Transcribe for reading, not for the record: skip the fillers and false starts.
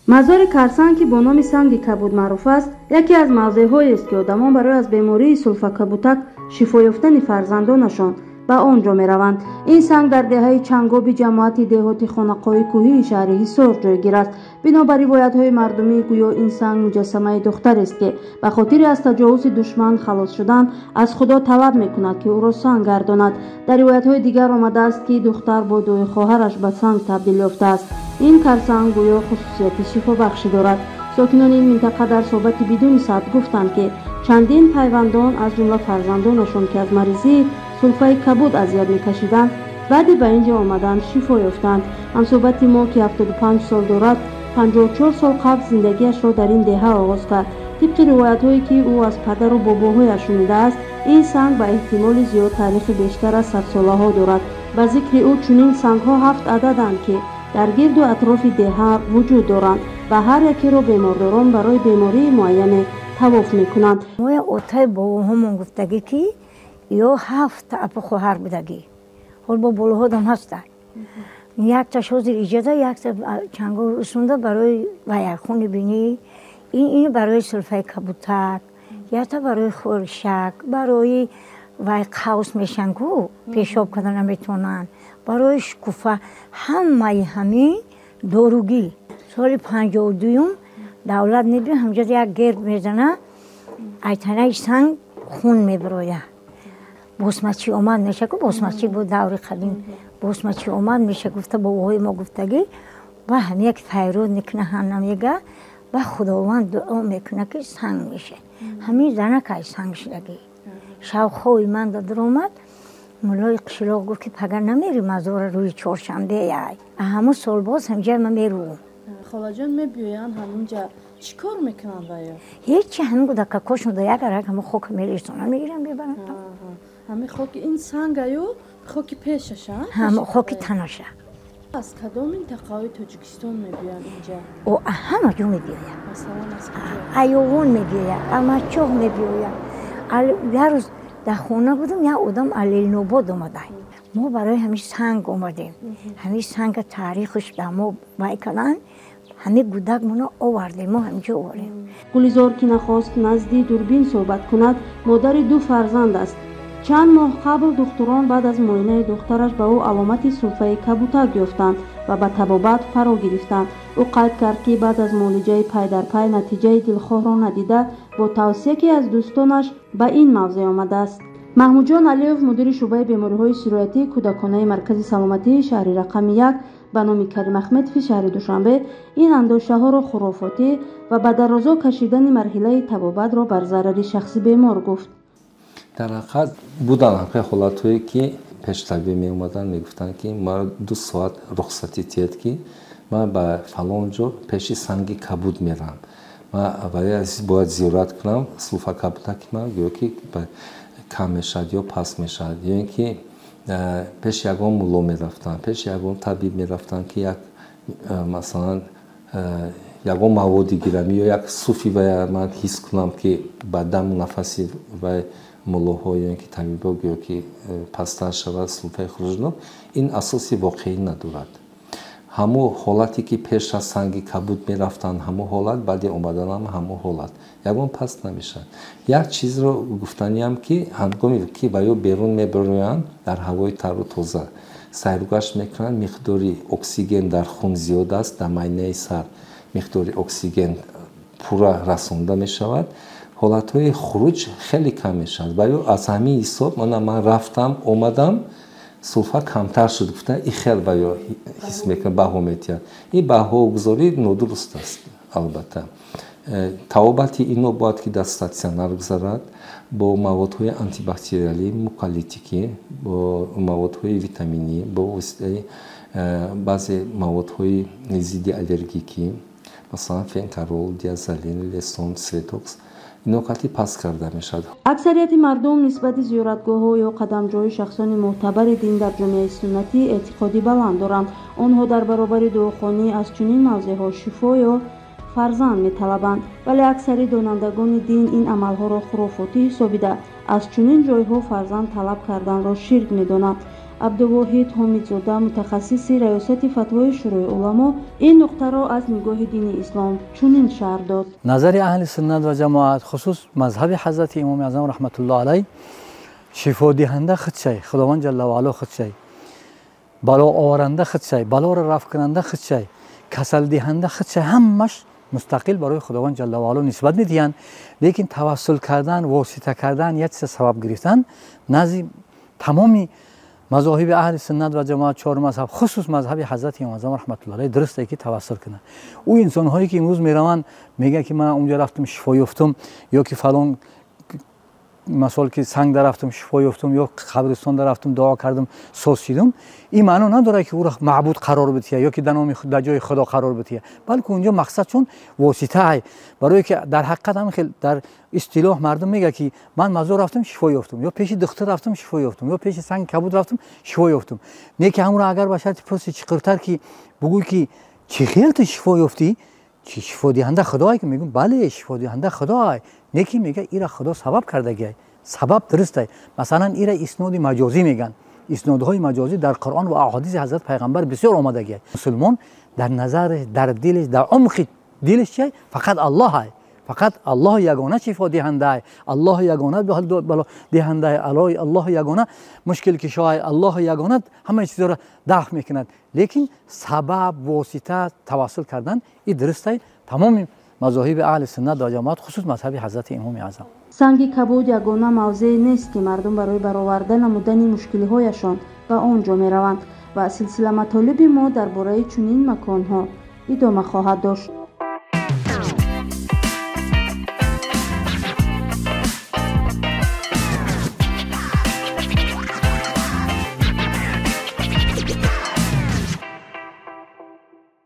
Мазори Карсанг, ки бо номи Санги Кабуд маъруф аст, яке аз мавзеъҳоест, ки одамон барои аз бемории сулфакабутак шифо ёфтани фарзандонашон ба он ҷо мераванд. Ин санг дар деҳаи Чангоби ҷамоати деҳоти Хонақоҳи кӯҳии шаҳри Ҳисор ҷойгир аст. Бино ба ривоятҳои мардумӣ, гӯё ин санг муҷассамаи духтарест, ки ба хотири аз таҷовузи душман халос шудан аз Худо талаб мекунад, ки ӯро санг гардонад. Дар ривоятҳои дигар омадааст, ки духтар бо дуои хоҳараш ба санг табдил ёфтааст. Ин карсанг гӯё хусусияти шифобахшӣ дорад. Сокинони ин минтақа дар суҳбати бидуни сабт гуфтанд, ки чандин пайвандон, аз ҷумла фарзандонашон, ки аз маризии сулфаи кабуд азият мекашиданд, баъди ба ин ҷо омадан шифо ёфтанд. Ҳамсӯҳбати мо, ки 75 сол дорад, 54 сол қабл зиндагиашро дар ин деҳа оғоз кард. Тибқи ривоятҳое, ки ӯ аз падару бобоҳояш шунидааст, ин санг ба эҳтимоли зиёд таърихи бештар аз садсолаҳо дорад. Ба зикри ӯ, чунин сангҳо ҳафт ададанд, ки дар гирду атрофи деҳа вуҷуд доранд ва ҳар якеро бемордорон барои бемории муайяне тавоф мекунанд. Моя отаи бобоҳомон гуфтагӣ, ки ё ҳафт апу хоҳар будагӣ, ҳол бо болоҳодам ҳаста. Якташ ҳозир иҷоза, якта Чангоби усунда барои ваяхуни бинӣ, ин барои сулфаи кабутак, якта барои хӯршак, барои вай қавс мешан ку, пешоб карда наметавонанд, барои шукуфа, ҳамаи ҳамин доругӣ. Соли 52-юм давлат меби ҳамҷо як герб мезана, айтанаи санг хун мебироя. Босмачӣ омад меша ку, босмачӣ буд даври қадим, босмачӣ омад меша, гуфта бобоҳои мо гуфтагӣ. Ва ҳам як файрод мекуна, ҳана мега, ва Худованд дуо мекуна, ки санг меша. Ҳамин занак ай санг шудагӣ. Шавхои ман даромад, муллои қишлоқ гуфт, ки пага намери мазора, рӯи чоршанбе ай. Ҳамун сол боз ҳамҷа ман мерӯм. Холаҷон, мебиёянд ҳаминҷа, чӣ кор мекунанд ваё? Ҳечи, ҳамин гудакакошон да як арак ҳамун хока мересонам, мегирам, мебарам. Ҳамин хоки ин сангаю хоки пешаша? Ҳам хоки танаша. Аз кадом минтақаҳои Тоҷикистон мебиёянд инҷа? О, ҳама ҷо мебиёяд. Масалан, аз куҷо? Айовон мебиёяд, Амачоғ мебиёяд. Як рӯз дар хона будам, як одам Аленобод омада. Мо барои ҳамин санг омадем, ҳамин санга таърихаш дар мо вай карданд, ҳамин гудакмоно овардем, мо ҳаминҷо овардем. Гулизор, ки нахост назди дурбин суҳбат кунад, модари ду фарзанд аст. Чанд моҳ қабл духтурон баъд аз муоинаи духтараш ба ӯ аломати сулфаи кабутак ёфтанд ва ба табобат фаро гирифтанд. Ӯ қайд кард, ки баъд аз муолиҷаи пай дар пай натиҷаи дилхоҳро надида, бо тавсия ки аз дӯстонаш ба ин мавзеъ омадааст. Маҳмудҷон Алиев, мудири шӯъбаи бемориҳои сироятии кӯдаконаи маркази саломатии шаҳри рақами як ба номи Карим Ахметови шаҳри Душанбе, ин андешаҳоро хурофотӣ ва ба дарозо кашидани марҳилаи табобатро бар зарари шахси бемор гуфт. Дар ҳақиқат, буданд ҳамхел ҳолатҳое, ки пештабиб меомаданд, мегуфтанд, ки маро 2 соат рухсатӣ тиҳед, ки ман ба фалон ҷо пеши Санги Кабуд мерам, ман бояд зиёрат кунам, сулфа кабутаки ман гӯё ки кам мешавад ё паст мешавад, ё ин ки пеши ягон мулло мерафтанд, пеши ягон табиб мерафтанд, ки як, масалан, ягон маводи гирам ё як суфи вая ман ҳис кунам, ки ба даму нафаси вай муллоҳо ё ин ки табибо гӯё ки пасттар шавад сулфаи хуруҷнок. Ин асоси воқеӣ надорад. Ҳамун ҳолате, ки пеш аз Санги Кабуд мерафтанд, ҳамун ҳолат баъди омаданам ҳамун ҳолат, ягон паст намешавад. Як чизро гуфтаниям, ки ҳангоме ки ва ё берун мебароянд, дар ҳавои тару тоза сайругашт мекунанд, миқдори оксиген дар хун зиёд аст, дар майнаи сар миқдори оксиген пурра расонда мешавад, ҳолатҳои хуруҷ хеле кам мешавад. Ва ё аз ҳамин ҳисоб мана ман рафтам, омадам, сулфа камтар шуд гуфта, и хел ва ё ҳис мекунад, баҳо метиҳад. Ин баҳогузорӣ нодуруст аст. Албатта, табобати ино бояд ки дар статсионар гузарад, бо маводҳои антибактериалӣ, муколитикӣ, бо маводҳои витаминӣ, бо воситаи баъзе маводҳои зидди аллергикӣ, масалан фенкарол, диазолин, лесон, светокс, ино қати паст карда мешавад. Аксарияти мардум нисбати зиёратгоҳҳо ё қадамҷои шахсони мӯътабари дин дар ҷомеаи суннатӣ эътиқоди баланд доранд. Онҳо дар баробари дуохонӣ аз чунин мавзеъҳо шифо ё фарзанд металабанд, вале аксари донандагони дин ин амалҳоро хурофотӣ ҳисобида, аз чунин ҷойҳо фарзанд талаб карданро ширк медонанд. Абдувоҳид Ҳомидзода, мутахассиси раёсати фатвои Шӯрои уламо, ин нуқтаро аз нигоҳи дини ислом чунин шарҳ дод. Назари аҳли суннат ва ҷамоат, хусус мазҳаби ҳазрати имоми аъзам раҳматуллоҳ алайҳ, шифодиҳанда худшай, Худованд ҷалла ва ало худшай, бало оваранда худшай, балоро рафъ кунанда худшай, касалдиҳанда худшай, ҳамаш мустақил барои Худованд ҷалла ва ало нисбат медиҳанд. Лекин тавассул кардан, восита кардан, як чиза сабаб гирифтан назди тамоми мазоҳиби аҳли суннат ва ҷамоат, чор мазҳаб, хусус мазҳаби ҳазрати имом аъзам раҳматуллоҳ алайҳ, дуруст ки тавассул кунанд. Ӯ инсонҳое ки имрӯз мераванд, мегӯянд ки ман унҷа рафтам шифо ёфтам, ё ки фалон масал ки санг дарафтам шифо ёфтам, ё қабристон дарафтам дуо кардам соз шидам, ин маъно надорад ки ӯро маъбуд қарор бидиҳад ё ки дар номи дар ҷои Худо қарор бидиҳад, балки унҷо мақсад чун воситаай, барое ки дар ҳақиқат ҳам хел дар истилоҳ мардум мегӯяд ки ман мазор рафтам шифо ёфтам, ё пеши духтур рафтам шифо ёфтам, ё пеши санги кабуд рафтам шифо ёфтам. Не ки ҳамонро агар ба шарти пурси чиқиртар ки бугӯй ки чӣ хел ту шифо ёфтӣ, чи шифодиҳанда Худое, ки мегӯм бале, шифодиҳанда Худое, не ки мега ира Худо сабаб кардагиай, сабаб дурустай. Масалан, ира исноди маҷозӣ мегӯянд. Иснодҳои маҷозӣ дар Қуръон ва аҳодиси ҳазрат пайғамбар бисёр омадагиай. Мусулмон дар назараш, дар дилаш, дар умқи дилаш чиай? Фақат Аллоҳай, фақат Аллоҳ ягона шифодиҳандаай, Аллоҳ ягона балодиҳандаай, Аллоҳ ягона мушкилкишоай, Аллоҳ ягона ҳамаи чизҳоро дафъ мекунад. Лекин сабаб, восита, тавассул кардан ин дурустай тамоми мазоҳиби аҳли суннат ва ҷамоат, хусус мазҳаби ҳазрати имоми аъзам. Санги кабуд ягона мавзее нест, ки мардум барои бароварда намудани мушкилиҳояшон ба он ҷо мераванд ва силсила матолиби мо дар бораи чунин маконҳо идома хоҳад дошт.